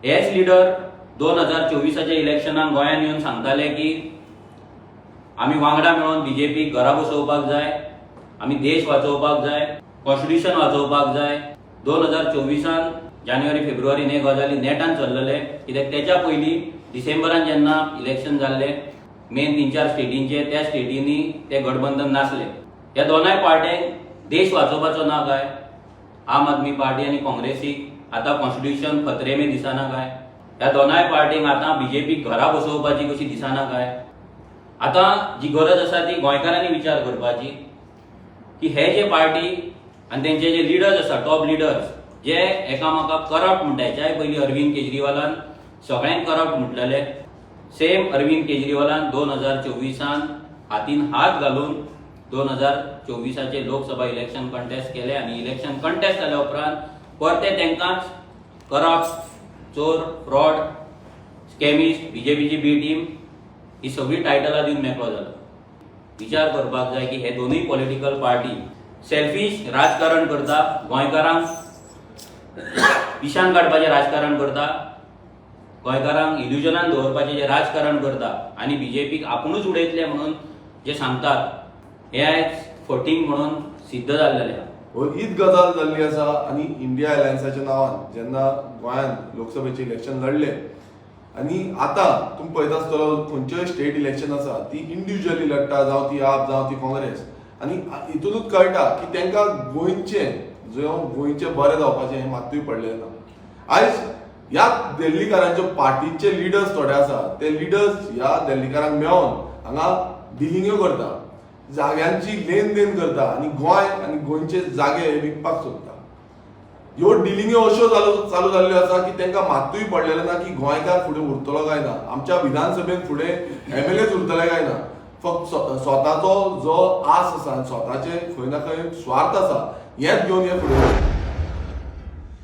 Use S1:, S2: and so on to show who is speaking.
S1: हेच लिडर 2024च्या इलेक्शनाक गोंयांत येवन सांगताले की आमी वांगडा मेळोन बीजेपीक घरा बसोवपाक जाय, आमी देश वाचोवपाक जाय, कॉन्स्टिट्युशन वाचोवपाक जाय. 2024आन जानेवारी फेब्रुवारीन हे गजाली नेटान चल्लले, कित्याक तेच्या पयलीं डिसेंबरान जेन्ना इलेक्शन जाल्ले मेन तीन चार स्टेटींचे, त्या स्टेटींनी ते गठबंधन नासले. ह्या दोनाय पार्ट्यांक देश वाचोवपाचो ना काय? आम आदमी पार्टी आनी काँग्रेसीक आतां कॉन्स्टिट्युशन खतरे में दिसना काय? ह्या दोनाय पार्टींक आतां बीजेपीक घरा बसोवपाची कशी दिसना काय? आतां जी गरज आसा ती गोंयकारांनी विचार करपाची की हे जे पार्टी आनी तेंचे जे लिडर्स आसा, टॉप लिडर्स, जे एकामेकाक करप्ट म्हणटा, हेच्याय पयलीं अरविंद केजरीवालान सगळ्यांक करप्ट म्हटलेले. सेम अरविंद केजरीवालान 2024आन हातीन हात घालून 2024आचे लोकसभा इलेक्शन कंटेस्ट केले आनी इलेक्शन कंटेस्ट जाल्या उपरांत परते तांकांच करप्ट, चोर, फ्रॉड, स्कॅमिस्ट, बीजेपीची बी टीम ही सगळी टायटलां दिवन मेकळो जालो. विचार करपाक जाय की हे दोनूय पॉलिटिकल पार्टी सेल्फीश राजकारण करता, गोंयकारांक पिशान काडपाचें राजकारण करता, गोंयकारांक इल्युजनान दवरपाचें जें राजकारण करता आनी बीजेपीक आपुणूच उडयतले म्हणून जे सांगतात, हे आयज फटींग म्हणून सिद्ध जाल्लेलें आहा.
S2: हो हीच गजाल जाल्ली आसा. आनी इंडिया अलायन्साच्या नांवान जेन्ना गोंयांत लोकसभेचे इलेक्शन लढले आनी आतां तुमी पळयता आसतलो, खंयचेय स्टेट इलेक्शन आसा ती इंडिविज्युअली लढटा, जावं ती आप जावं ती काँग्रेस. आनी हितूनच कळटा की तांकां गोंयचें जो गोंयचें बरें जावपाचें हें मात्तूय पडलें ना. आयज ह्या दिल्लीकारांच्यो पार्टीचे लिडर्स थोडे आसा, ते लिडर्स ह्या दिल्लीकारांक मेळोन हांगा डिलिंग्यो करता, जाग्यांची लेन देन करता आनी गोंय आनी गोंयचे जागे विकपाक सोदता. ह्यो डिलिंग्यो अश्यो चालू चालू जाल्ल्यो आसा की तांकां मात्तूय पडलेलें ना की गोंयकार फुडें उरतलो काय ना, आमच्या विधानसभेन फुडें एमएलएच उरतले काय ना. फक्त स्वताचो जो आस आसा आनी स्वताचे खंय ना खंय स्वार्थ आसा, हेच घेवन हे फुडें वता.